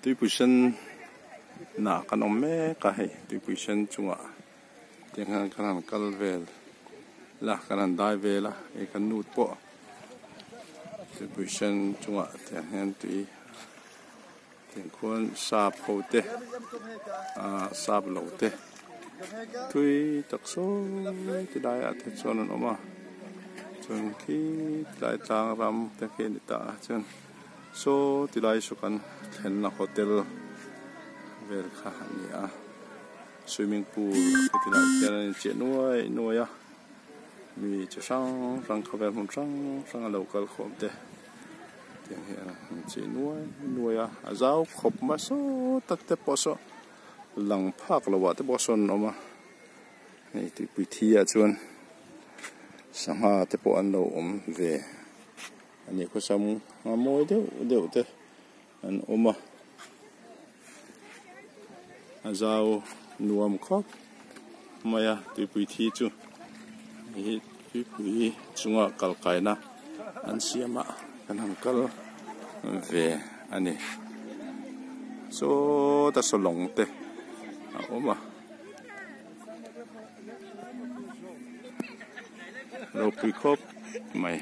Tuipui sen nah kan awm mek a hei tuipui sen chungah tiang hian kan han kal vel la kan han dai vel a hei kan nu te pawh tuipui sen chungah tiang hian tui tiang khuan sap ho te ah sap lo te tui tak sawi ti laiah te chuan an awm a chuan khi tlai tlang ram te khi a ni ta a chuan. Saw ti lai saw kan thlenna hotel vel kha a ni a swimming pool te ti lai khian a inchiah nuai nuai a mi chi hrang hrang khawvel hmun hrang hrang a lo kal khawm te tiang hian an inchei nuai nuai a a zau khawp mai saw tak te pawh saw lang phak loh ah te pawh sawn an awm a hei tuipui thi ah chuan sangha te pawh an lo awm ve. A ni khawsam a mawi deuh deuh te an awm a a zau nuam khawp mai a tuipui thi chu hei hi tuipui chunga kal kaina an siam a kan han kal ve a ni sawta saw lawng te a awm a ropui khawp mai.